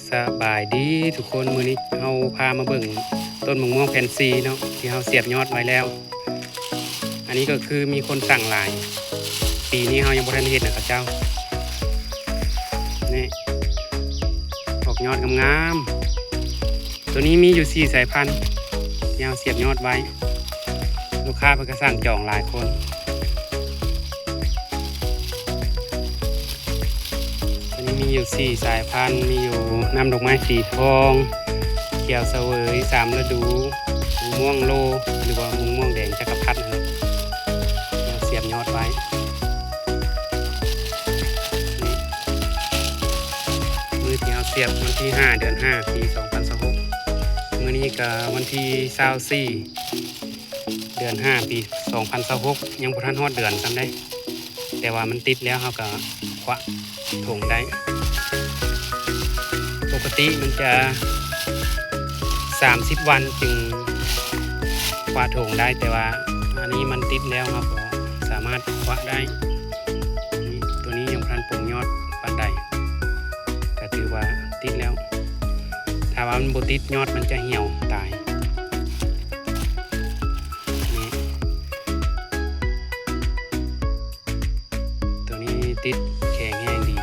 ສະບາຍດີທຸກຄົນ, ມື້ນີ້ເຮົາພາມາເບິ່ງຕົ້ນມະມ່ວງແຟນຊີເນາະ ທີ່ເຮົາສຽບຍອດໄວ້ແລ້ວ. ອັນນີ້ກໍຄືມີຄົນສັ່ງຫຼາຍ, ປີນີ້ເຮົາຍັງບໍ່ທັນເຫັນນະເຂົາເຈົ້າ. ນີ້ ອອກຍອດງາມໆ. ໂຕນີ້ມີຢູ່ສີ່ສາຍພັນທີ່ເຮົາສຽບຍອດໄວ້, ລູກຄ້າເພິ່ນກໍສັ່ງຈອງຫຼາຍຄົນ. ໂຕນີ້ມີຢູ່ສີ່ສາຍພັນ, ມີຢູ່ນ້ຳດອກໄມ້ສີທອງ, ຂຽວສະເຫວີຍ, ສາມລະດູ, ມະມ່ວງໂລ ຫຼືວ່າມະມ່ວງແດງຈັກກະພັດນະ, ເຮົາສຽບຍອດໄວ້. ມື້ທີ່ເຮົາສຽບວັນທີຫ້າ ເດືອນຫ້າ ປີສອງພັນຊາວຫົກ, ມື້ນີ້ກໍວັນທີຊາວສີ່ ເດືອນຫ້າ ປີສອງພັນຊາວຫົກ, ຍັງບໍ່ທັນຮອດເດືອນຊ້ຳໃດ, ແຕ່ວ່າມັນຕິດແລ້ວ ເຮົາກໍຄວ້າຖົງໄດ້. ປົກກະຕິມັນຈະສາມສິບວັນຈຶ່ງຄວ້າຖົງໄດ້, ແຕ່ວ່າອັນນີ້ມັນຕິດແລ້ວ ເຮົາກໍສາມາດຄວ້າໄດ້. ນີ້ ໂຕນີ້ຍັງບໍ່ທັນປົງຍອດປານໃດ, ກໍຖືວ່າຕິດແລ້ວ. ຖ້າວ່າມັນບໍ່ຕິດ ຍອດມັນຈະຫ່ຽວຕາຍ. ນີ້ ໂຕນີ້ຕິດແຂງແຮງດີ.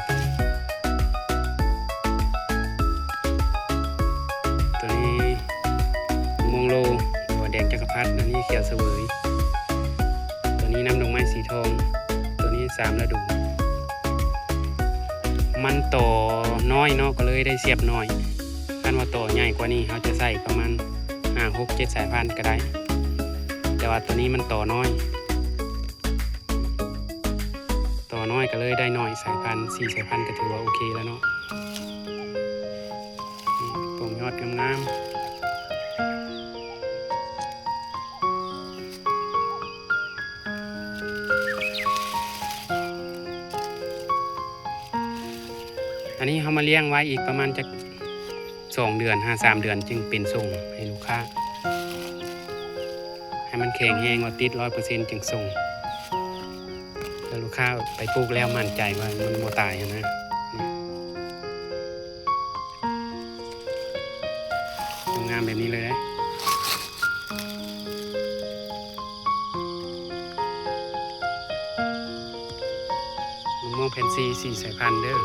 ໂຕນີ້ມ່ວງໂລ ຫຼືວ່າແດງຈັກກະພັດ, ໂຕນີ້ຂຽວສະເຫວີຍ, ໂຕນີ້ນ້ຳດອກໄມ້ສີທອງ, ໂຕນີ້ສາມລະດູ. ມັນຕໍນ້ອຍເນາະ ກໍເລີຍໄດ້ສຽບນ້ອຍ. ຄັນວ່າຕໍໃຫຍ່ກວ່ານີ້ ເຮົາຈະໃສ່ປະມານຫ້າ ຫົກ ເຈັດສາຍພັນກໍໄດ້, ແຕ່ວ່າໂຕນີ້ມັນຕໍນ້ອຍ, ຕໍນ້ອຍກໍເລີຍໄດ້ໜ້ອຍສາຍພັນ, ສີ່ສາຍພັນກໍຖືວ່າໂອເຄແລ້ວເນາະ. ນີ້ ປົງຍອດງາມໆ. ອັນນີ້ເຮົາມາລ້ຽງໄວ້ອີກປະມານຈັກສອງເດືອນຫາສາມເດືອນ ຈຶ່ງເປັນສົ່ງໃຫ້ລູກຄ້າ, ໃຫ້ມັນແຂງແຮງວ່າຕິດຮ້ອຍເປີເຊັນຈຶ່ງສົ່ງ. ແລ້ວລູກຄ້າໄປປູກແລ້ວໝັ້ນໃຈວ່າມັນບໍ່ຕາຍຫັ້ນນະ. ງາມແບບນີ້ເລີຍເດ້. ມະມ່ວງແຟນຊີສີ່ສາຍພັນເດີ້.